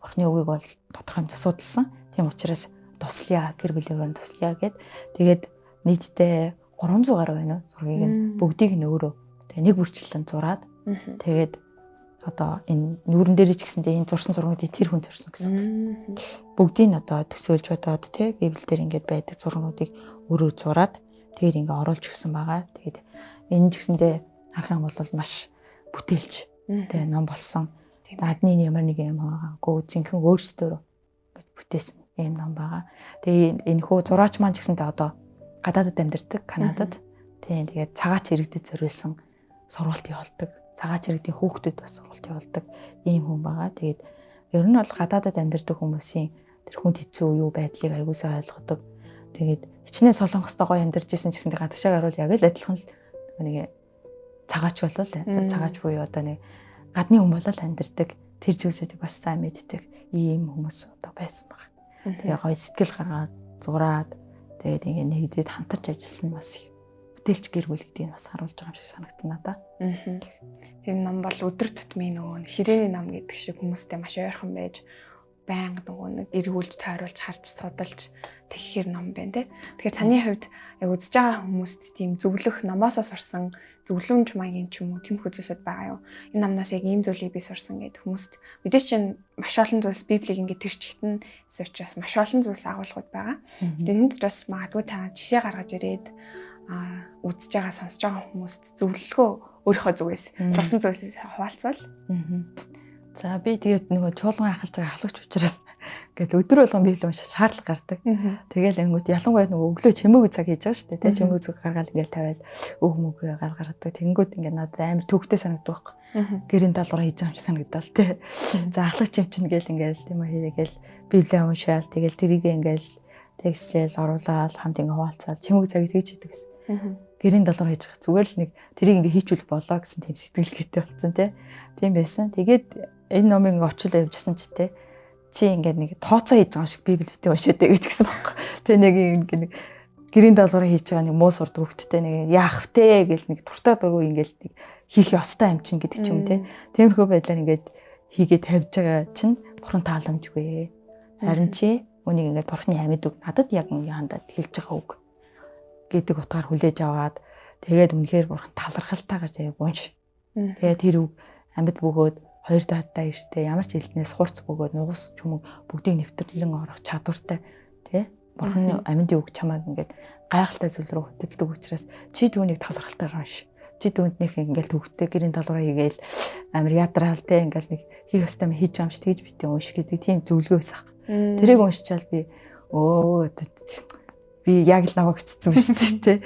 Бурхны үгийг бол тодорхой хэмжээ судалсан. Тийм учраас туслая, гэр бүлийн өрөөнд туслая гэд. Тэгээд нийтдээ 300 гаруй байна уу зургийг нь бүгдийг нь өөрөө тэгээ нэг бүрчлэн зураад тэгээд одоо энэ нүүрэн дээр ч гэсэндээ энэ зурсан зургуудыг тэр хүн зурсан гэсэн үг. Бүгдийг нь одоо төсөөлж бодоод тий Библиэлд ингээд байдаг зургуудыг өөрөө зураад тэгээд ингээд оруулж өгсөн байгаа. Тэгээд энэ ч гэсэндээ харах юм бол маш бүтээлч тий ном болсон. Адны ямар нэг юм байгаагүй жинхэнэ өөрсдөө ингэж бүтээсэн юм ном байгаа. Тэгээ энэ хөө зураач маань ч гэсэндээ одоо гадаадд амьдардаг, Канадад. Тийм тэгээд цагаач иргэдэд зориулсан сургалт явуулдаг. Цагаач иргэдийн хүүхдэд бас сургалт явуулдаг ийм хүн байгаа. Тэгээд ер нь бол гадаадд амьдардаг хүмүүсийн тэр хүнд хэцүү юу байдлыг аягүй сайн ойлгодог. Тэгээд хичнээн солонгостой гоё амьдарч исэн ч гэсэн гадагшаа гарвал яг л адилхан л нэг цагаач болол цагаач буюу одоо нэг гадны хүн болол амьдардаг. Тэр зүйлсүүдийг бас сайн мэддэг ийм хүмүүс одоо байсан байна. Тэгээ гоё сэтгэл гаргаад зураад тэгээд ингээ нэгдээд хамтарч ажилласан бас их бүтээлч гэр бүл гэдгийг бас харуулж байгаа юм шиг санагдсан надаа. Тэр ном бол өдөр тутмын нөгөө ширээний ном гэдэг шиг хүмүүстэй маш ойрхон байж байнга нөгөө нэг эргүүлж тойруулж харж судалж тэгэхээр ном байна те. Тэгэхээр таны хувьд яг үзэж байгаа хүмүүст тийм зөвлөх номоосоо сурсан зөвлөмж маягийн ч юм уу тиймэрхүү зүйлсүүд байгаа юу? Энэ номноос яг ийм зүйлийг би сурсан гэд хүмүүст мэдээж чинь маш олон зүйлс Библийг ингээд тэр чигтэн учраас маш олон зүйлс агуулгууд байгаа. Тэгээд энэ дотроос магадгүй та жишээ гаргаж ирээд үзэж байгаа сонсож байгаа хүмүүст зөвлөгөө өөрийнхөө зүгээс сурсан зүйлсээс хуваалцвал. За би тэгээд нөгөө чуулган ахалж байгаа ахлагч учраас ингээл өдөр болгон библи унших шаардлага гардаг. Тэгэл ангууд ялангуяа нөгөө өглөө чимээгүй цаг хийж байгаа шүү дээ. Тэ чимээгүй цаг гаргаал ингээл тавиал өг мөгөө гар гаргадаг. Тэнгүүд ингээд надад амар төвхтэй санагддаг байхгүй. Гэрийн даалгавар хийж байгаа юм шиг санагдал тэ. За ахлагч юм чинь гээл ингээл тийм үү хийгээл библи уншаал тэгэл тэрийг ингээл текстэл оруулаад хамт ингээ хуваалцаал чимээгүй цагийг тэгж хийдэг гэсэн. Гэрийн даалгавар хийж байгаа. Зүгээр л нэг тэрийг ингээ хийчүүл болоо гэсэн тийм сэтгэлгээтэй болсон тэ. Тийм байсан. Тэгээд энэ номыг ингээ очлоо явжсэн ч тэ. Чи ингээд нэг тооцоо хийж байгаа юм шиг библи битээ уншаад байгаа гэсэн байхгүй. Тэ нэг ингээ нэг гэрийн даалгавар хийж байгаа нэг муу сурдаг хөвгттэй нэг яах вэ гэл нэг дуртай дургүй ингээл нэг хийх ёстой юм чинь гэдэг ч юм те. Тиймэрхүү байдлаар ингээд хийгээ тавьж байгаа чинь бурхан тааламжгүй. Харин чи үнийг ингээд бурханы амьд үг надад яг ингээ хандаад хэлж байгаа үг гэдэг утгаар хүлээж аваад тэгээд үнэхээр бурхан талархалтайгаар заяа унш. Тэгээд тэр үг амьд бөгөөд хоёр даатай эртээ ямар ч элднээс хурц бөгөөд нугас чүмэг бүгдийг нэвтрлэн орох чадвартай тий бурханы амьдын үг чамайг ингээд гайхалтай зүйл рүү хөтөлдөг учраас чи түүнийг талархалтайгаар унш. Чи түүнд нэг ингээд төвхтэй гэрийн талруу хийгээл амар ядраал тий ингээд нэг хийх ёстой юм хийж байгаа юм чи тэгж битээ унш гэдэг тийм зөвлөгөө байсан. Тэрийг уншичаал би өө би яг л намайг хэцсэн ба шүү дээ тий.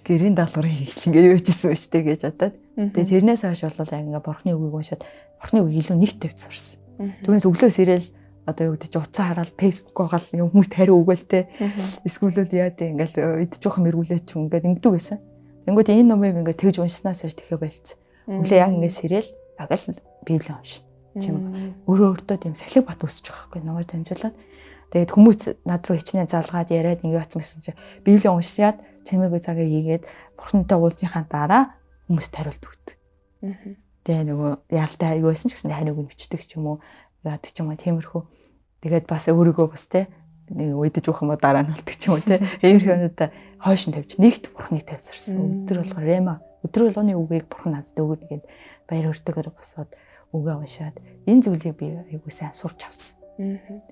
Гэрийн даалгавар хийх ингээд юу хийжсэн ба шүү дээ гэж бодоод. Тэгээ тэрнээс хойш бол яг ингээд бурхны үгийг уншаад бурхны үгийг илүү нэг тавьж сурсан. Түүнээс өглөөс ирээл одоо юу гэдэг чи утсаа хараад Facebook гогаал хүмүүст хариу өгөөл те. Эсвэл яа дээ ингээл идэж жоохон мэргүүлээ ч ингээд ингэдэг байсан. Тэнгүүд энэ номыг ингээд тэгж уншсанаас хойш тэхэ болцсон. Өглөө яг ингээд сэрэл яг л Библи уншина. Чим өөрөө өөртөө тийм салхи бат өсөж байгаа байхгүй номоор дамжуулаад. Тэгээд хүмүүс над руу хичнээн залгаад яриад ингээд явцсан гэсэн чи Библи уншаад чимээгүй цагаа хийгээд бурхантай уулзсныхаа дараа хүмүүст хариулт өгдөг. Тэгээ нөгөө яралтай аюу байсан ч гэсэн хариуг нь бичдэг ч юм уу яадаг ч юм уу тиймэрхүү. Тэгээд бас өөрийгөө бас те нэг уйдаж өгөх юм уу дараа нь болдог ч юм уу те. Иймэрхүү юмудаа хойш нь тавьж нэгт бурхныг тавьсарсан. Өдөр болгоо рема өдөр болгоны үгийг бурхан надад өгнө гэд баяр хүртэйгээр босоод үгээ уншаад энэ зүйлийг би айгуу сайн сурч авсан.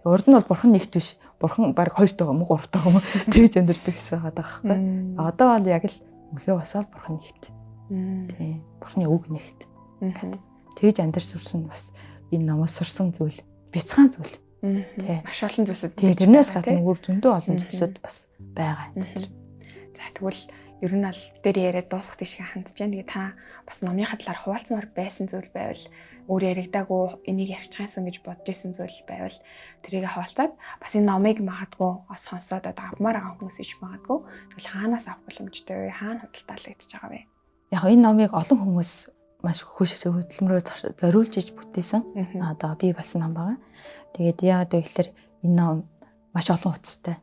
Урд нь бол бурхан нэгт биш. Бурхан баг хоёртойгоо мөн гуравтойгоо мөн тэгж амьдэрдэг гэсэн байгаа байхгүй. Одоо бол яг л өглөө босоод бурхан нэгт. Тийм. Бурханы үг нэгт. Тэгж амьдарч сурсан бас энэ номоос сурсан зүйл бяцхан зүйл. Тий. Маш олон зүйлсүүд. Тий, тэрнээс гадна өөр зөндөө олон зүйлсүүд бас байгаа энэ төр. За тэгвэл ер нь бол дээр яриад дуусгах тийш хандж байна. Тэгээ та бас номынхаа талаар хуваалцмаар байсан зүйл байвал өөр яригдаагүй энийг ярьчихсан гэж бодож исэн зүйл байвал тэрийг хуваалцаад бас энэ номыг магадгүй бас сонсоод одоо авмаар байгаа хүмүүс ич магадгүй тэгвэл хаанаас авах боломжтой вэ? Хаана худалдаалагдчих байгаа вэ? Яг энэ номыг олон хүмүүс маш хүч хөдөлмөрөөр зориулж иж бүтээсэн. Одоо бий болсон ном байгаа. Тэгээд яагаад вэ гэхээр энэ ном маш олон утастай.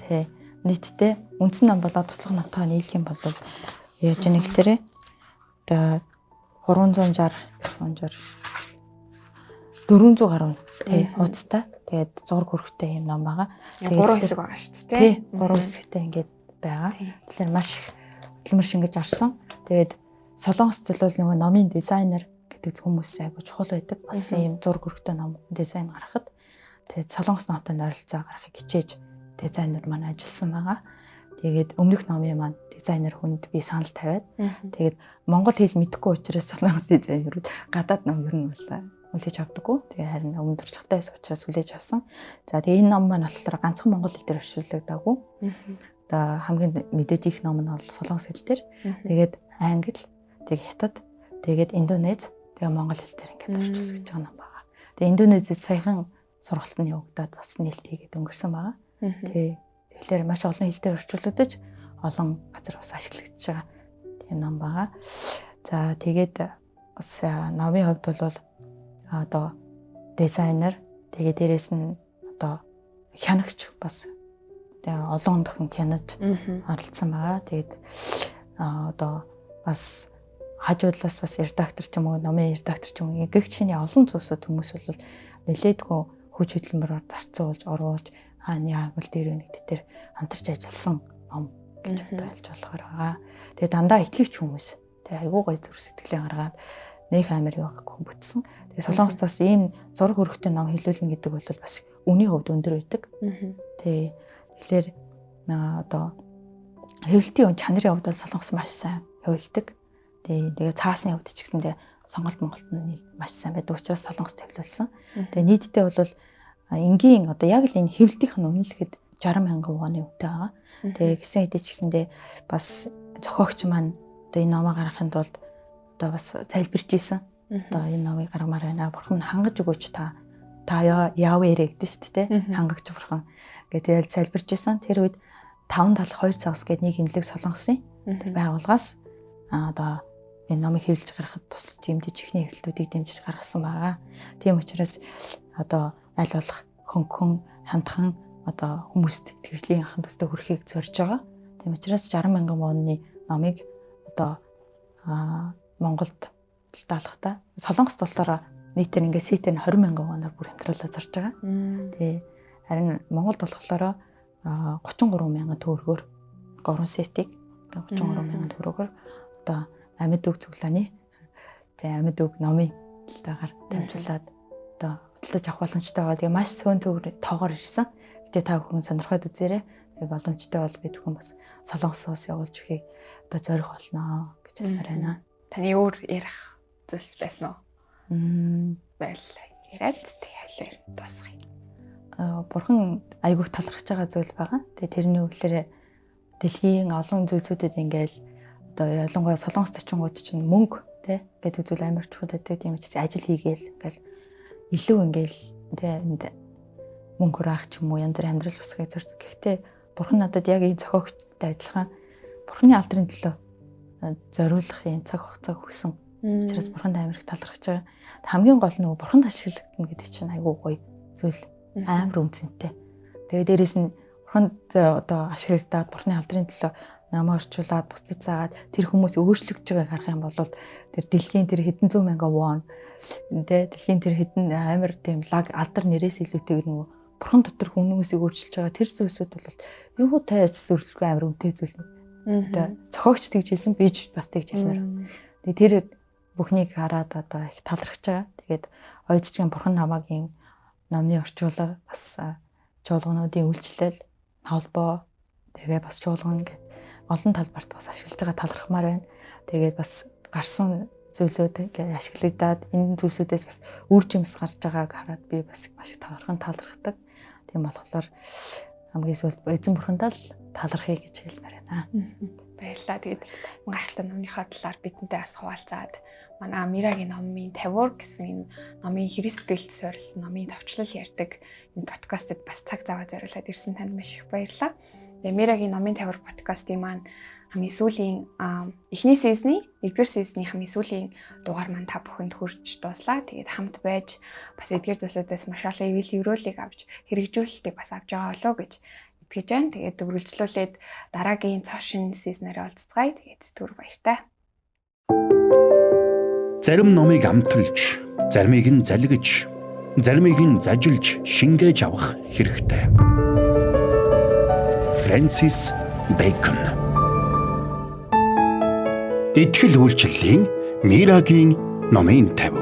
Тэ нийтдээ үндсэн ном болоод туслах номтойгоо нийлэх юм бол яаж яах гэхээр одоо 360 160 400 гаруй тий хуудастай. Тэгээд зураг хөрхтэй юм ном байгаа. Тэгээд 3 хэсэг байгаа шүү дээ. Тий 3 хэсэгтэй ингээд байгаа. Тэгэхээр маш их хөдөлмөр шингэж орсон. Тэгээд Солонгост бол нөгөө номын дизайнер гэдэг хүмүүс айгу чухал байдаг. Бас ийм зураг хөрхтэй ном дизайн гаргахад тэгээд Солонгос номтой ойролцоо гаргахыг хичээж дизайнер маань ажилласан байгаа. Тэгээд өмнөх номын маань дизайнер хүнд би санал тавиад тэгээд монгол хэл мэдэхгүй учраас Солонгос дизайнерүүд гадаад ном ер нь бол хүлээж авдаггүй. Тэгээ харин өмнө туршлагатай байсан учраас хүлээж авсан. За тэгээ энэ ном маань болохоор ганцхан монгол хэл дээр орчуулагдаагүй. Одоо хамгийн мэдээж их ном нь бол солонгос хэл дээр. Тэгээд англи, тэгээд хятад, тэгээд индонез, тэгээд монгол хэл дээр ингээд орчуулагдаж байгаа ном байгаа. Тэгээд Индонезид саяхан сургалт нь явагдаад бас нээлт хийгээд өнгөрсөн байгаа. Тий. Тэгэхээр маш олон хэл дээр орчуулагдаж олон газар бас ашиглагдаж байгаа тийм ном байгаа. За тэгээд бас номын хувьд бол одоо дизайнер, тэгээ дээрэс нь одоо хянагч бас тэгээ олон дахин хянаж оролцсон байгаа. Тэгээд одоо бас хажуудлаас бас редактор ч юм уу, номын редактор ч юм уу гэх чиний олон зүйлсүүд хүмүүс бол нэлээдгүй хүч хөдөлмөрөөр зарцуулж, оруулж хааны агуул дээр нэг дээр хамтарч ажилласан ном гэж одоо хэлж болохоор байгаа. Тэгээ дандаа итгэвч хүмүүс. Тэгээ айгуу гоё зүрх сэтгэлээ гаргаад нэх амар юу байгаагүй бүтсэн. Тэгээ Солонгост бас ийм зураг хөрөгтэй ном хэлүүлнэ гэдэг бол бас үнийн хувьд өндөр байдаг. Тий. Тэгэхээр одоо хэвлэлтийн чанарын хувьд бол Солонгос маш сайн хэвлэлдэг. Тий. Тэгээ цаасны хувьд ч гэсэндээ сонголт Монголд нь маш сайн байдаг учраас Солонгост тавилуулсан. Тэгээ нийтдээ бол энгийн одоо яг л энэ хэвлэлтийнх нь үнэлэхэд 60 мянган воны үнэтэй байгаа. Тэгээ гисэн хэдий ч гэсэндээ бас зохиогч маань одоо энэ номоо гаргахын тулд одоо бас залбирч исэн. Одоо энэ номыг гаргамаар байна. Бурхан хангаж өгөөч та яавэрэ гэдэг шүү дээ, тэ? Хангагч бурхан гэх тэгэл залбирч исэн. Тэр үед 5 талх 2 цагс гээд нэг имлэг Солонгосын тэр байгууллагаас одоо энэ номыг хэвлэж гаргахад тусалж дэмжиж ихний хэвлэлтүүдийг дэмжиж гаргасан байгаа. Тийм учраас одоо аль болох хөнгөн хамтхан одоо хүмүүст тэгжлийн анхан төстэй хүрэхийг зорж байгаа. Тийм учраас 60 мянган вонны номыг одоо Монголд даалгатай. Солонгост болохоор нийтээр ингээд сетээр нь 20 мянган воноор бүр хямдруулаад зарж байгаа. Тий. Харин Монголд болохоор 33 мянган төгрөгөөр 3 сетийг 33 мянган төгрөгөөр одоо амьд үг цуглааны тэгээ амьд үг номын талаар дамжуулаад одоо худалдаж авах боломжтой байгаа. Тэгээ маш цөөн тоогоор ирсэн. Гэтэ та бүхэн сонирхоод үзээрэй. Тэгээ боломжтой бол бид бүхэн бас Солонгосоос явуулж өгөхийг одоо зорих болно гэж хэлмээр байна. Таны өөр ярих зүйлс байсан уу? Байл яриад тэгээ хэлээр дуусгая. Бурхан айгүйх талархаж байгаа зүйл байгаа. Тэгээ тэрний үгээр дэлхийн олон зүйлсүүдэд ингээл одоо ялангуяа Солонгос зочингууд чинь мөнгө тэ гэдэг зүйл амар чухал байдаг. Тийм учраас ажил хийгээл ингээл илүү ингээл тэ энд мөнгө хураах ч юм уу янз бүрийн амьдрал үсгийг зорддог. Гэхдээ бурхан надад яг энэ зохиогчтой адилхан бурханы алдрын төлөө зориулах юм цаг хугацааг өгсөн. Учраас бурханд амар их талархаж байгаа. Хамгийн гол нь нөгөө бурханд ашиглагдана гэдэг чинь айгүй гоё зүйл, амар үнцэнтэй. Тэгээ дээрэс нь бурханд одоо ашиглагдаад бурханы алдрын төлөө намаа орчуулад бусдад заагаад тэр хүмүүс өөрчлөгдөж байгааг харах юм бол тэр дэлхийн тэр хэдэн зуун мянган вон тэ дэлхийн тэр хэдэн амар тийм лаг алдар нэрээс илүүтэйг нөгөө бурхан дотор хүмүүсийг өөрчилж байгаа тэр зүйлсүүд бол юу тайж зүрхлэхгүй амар үнэтэй зүйл. Одоо зохиогч тэгж хэлсэн, би ч бас тэгж хэлмээр. Тэгээ тэр бүхнийг хараад одоо их талархаж байгаа. Тэгээд оёдчгийн бурхан намайг ийм номны орчуулга бас чуулгануудын үйлчлэл, холбоо тэгээ бас чуулган гэд олон талбарт бас ашиглаж байгаа талархмаар байна. Тэгээд бас гарсан зүйлсүүд ингээд ашиглагдаад энэ зүйлсүүдээс бас үр жимс гарч байгааг хараад би бас маш их талархдаг. Тийм болохоор хамгийн сүүлд эзэн бурхандаа л талархъя гэж хэлмээр байна. Баярлалаа. Тэгээд гайхалтай номныхоо талаар бидэнтэй бас хуваалцаад манай Мирагийн номын 50 гэсэн энэ номын Христ сэтгэлд суурилсан номын товчлол ярьдаг энэ подкастт бас цаг зав зориулаад ирсэн танд маш их баярлалаа. Тэгээ Мирагийн номын 50 подкастын маань хамгийн сүүлийн эхний season-ы нэгдүгээр season-ы хамгийн сүүлийн дугаар маань та бүхэнд хүрч дууслаа. Тэгээд хамт байж бас эдгээр зүйлүүдээс маш олон ивэл еврөөлийг авч хэрэгжүүлэлтийг бас авч байгаа болоо гэж итгэж байна. Тэгээд үргэлжлүүлээд дараагийн цоо шинэ season-аар уулзцгаая. Тэгээд түр баяртай. Зарим номыг амталж, заримыг нь залгиж, заримыг нь зажилж шингээж авах хэрэгтэй. Фрэнсис Бэкон. Итгэл үйлчлэлийн Мирагийн номын 50.